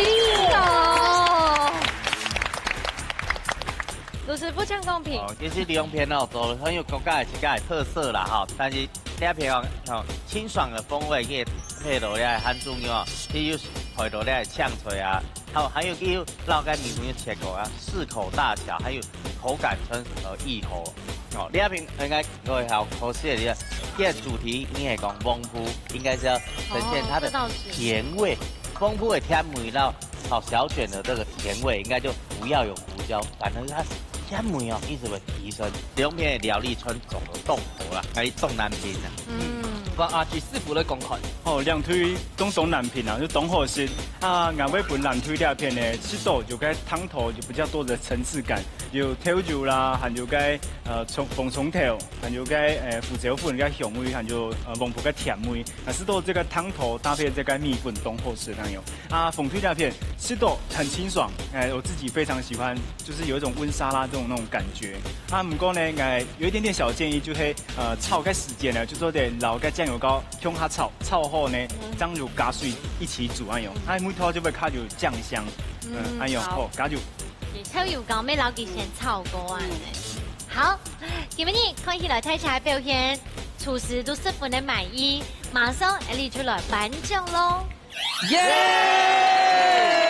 喲！盧師傅請公平。哦，其實兩片哦，都很有各家自家的特色啦，哈。但是這片哦，哦，清爽的風味，也配到這鹹豬肉啊，佢又配到這青菜啊，還有，還有佢又摎該米粉又切過啊，適口大小，還有口感上，呃，愈好。哦，這片應該 各位好，可惜个，這个主題你係講黃瓠，應該是要呈現它的哦，這倒是。甜味。黃瓠个甜味，然後炒小卷的這個甜味，應該就不要有胡椒，反而它甜味哦，一直會提升。兩片的料理全做得當好啦，還當難評啊。嗯。換阿志師傅來講看。哦，兩隊都當難評啊，就當好食。啊，𠊎會分藍隊這片呢，食到有個湯頭有比較多的層次感，有豆油啦，還有個，呃，蔥，紅蔥頭， 還有該，呃，胡椒粉个香味，還有，呃，黃瓠个甜味，啊，食到這個湯頭搭配這個米粉當好食恁樣。啊，紅隊這片食到很清爽，哎，我自己非常喜歡，就是有一種溫沙拉這種那種感覺。啊，毋過呢，哎，有一點點小建議，就係，呃，炒个時間呢，就做得摎該醬油膏共下炒，炒好呢，嗯。醬油加水一起煮恁樣，啊，味道就會較有醬香，嗯，嗯，恁樣，好。好，加油。 豆油膏乜摎佢先炒過啊。嗯。好，今晡日看起來大家个表現，廚師都十分个滿意，馬上𠊎俚就來頒獎咯。耶！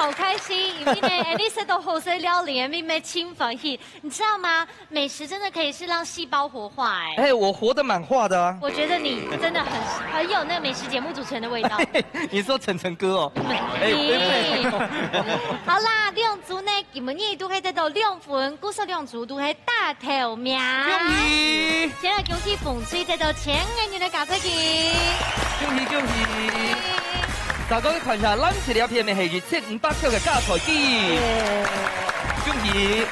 好開心，因為呢，Andy食到好食料理，妹妹真歡喜，你知道嗎？美食真的可以是讓細胞活化哎。哎，我活得蠻化的啊。我覺得你真的很很有那個美食節目主持人的味道。你說晨晨哥哦？哎，你。好啦，兩組呢，今晡日都可以得到兩分，故所兩組都可以打頭名。恭喜！先來恭喜紅隊得到千元的咖啡機。恭喜恭喜！大家看一下，藍色這片的係一千五百塊个加菜機。恭喜！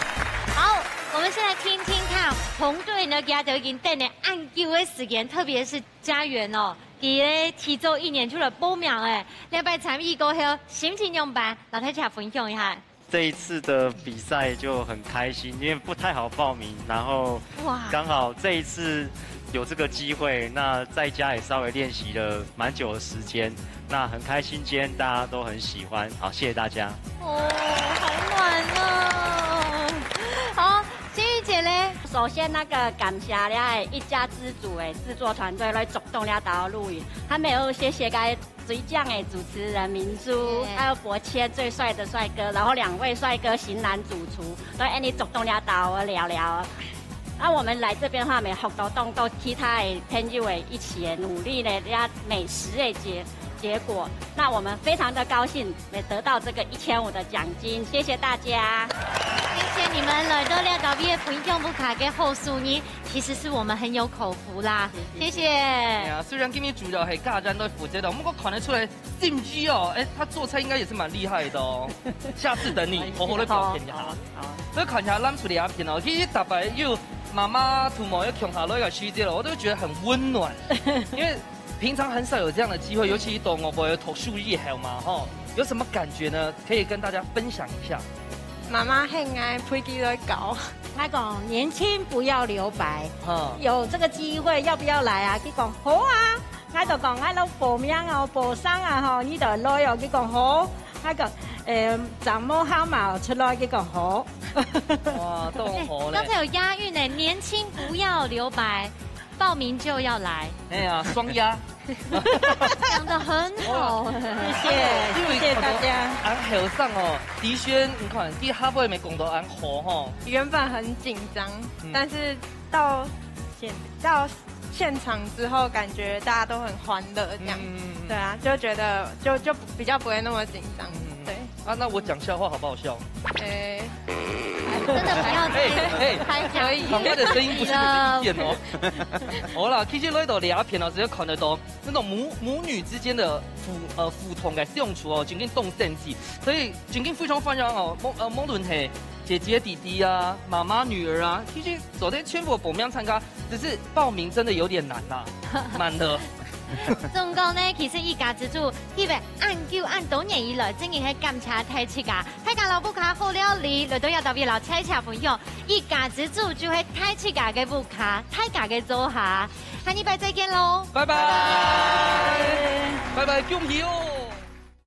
好，我們先來聽聽看，紅隊呢，佢兜已經等了恁久的時間，特別是家園哦，佢咧提早一年就來報名誒，這擺參與過後，心情仰般？摎大家分享一下。這一次的比賽就很開心，因為不太好報名，然後哇剛好這一次有這個機會，那在家也稍微練習了蠻久的時間，那很開心今天大家都很喜歡，好，謝謝大家。哦，好暖哦。好，心怡姐咧？首先，那個感謝這一家之煮的製作團隊來主動來到錄影，還有謝謝該最靚的主持人明珠，耶還有伯謙最帥的帥哥，然後兩位帥哥型男主廚，都恁呢主動來到我聊聊。那我們來這邊的話，也學到當多其他的朋友的一起的努力呢，這美食的結結果，那我們非常的高興，也得到這個一千五的獎金，謝謝大家。謝謝你們來到這个月分享屋下个好事呢，其實是我們很有口福啦，謝謝。哎呀，雖然今日主要係家人都負責的，不過看得出來心怡哦，哎，她做菜應該也是蠻厲害的哦。下次等你好好地表現一下。好，好。所以看一下藍隊這片哦，其實大家有媽媽同埋有共下來个時節了，我都覺得很溫暖，因為平常很少有這樣的機會，尤其到外國讀書以後嘛，吼，有什麼感覺呢？可以跟大家分享一下。媽媽很愛陪佢來搞。她講年輕不要留白，嗯。有這個機會要不要來啊？佢講好啊。𠊎就講，𠊎來報名哦，報上啊吼，你就來哦。佢講好。𠊎講，呃，丈母娘嘛出來，佢講好。哇，都好咧。哎，剛才有押韻呢，年輕不要留白，報名就要來。哎呀，雙押。講得很好。哦，謝謝，因為謝謝大家。恁後生哦，的確，你看，佢下背也講到恁好吼。原本很緊張，嗯。但是到現到現場之後，感覺大家都很歡樂，這樣。嗯。對啊，就覺得就就比較不會那麼緊張。嗯。對。啊，那我講笑話好不好笑？誒。真的不要再哎，哎，開講。可以。媽媽的聲音不是你的意見哦。好啦，其實來到這片哦，只有看得到那種母母女之間的互呃互動个相處哦，真經當神奇。所以真經非常歡迎哦，無呃無論係姐姐、弟弟啊、媽媽、女兒啊，其實昨天全部報名參加，只是報名真的有點難啦，滿了。總共呢，其實一家之煮，因為恁久恁多年以來，真經係感謝大自家，大家摎屋下好料理，來到這搭位摎大自家分享。一家之煮就係大自家个屋下，大家个灶下。下禮拜再見囉，拜拜，拜拜，恭喜哦！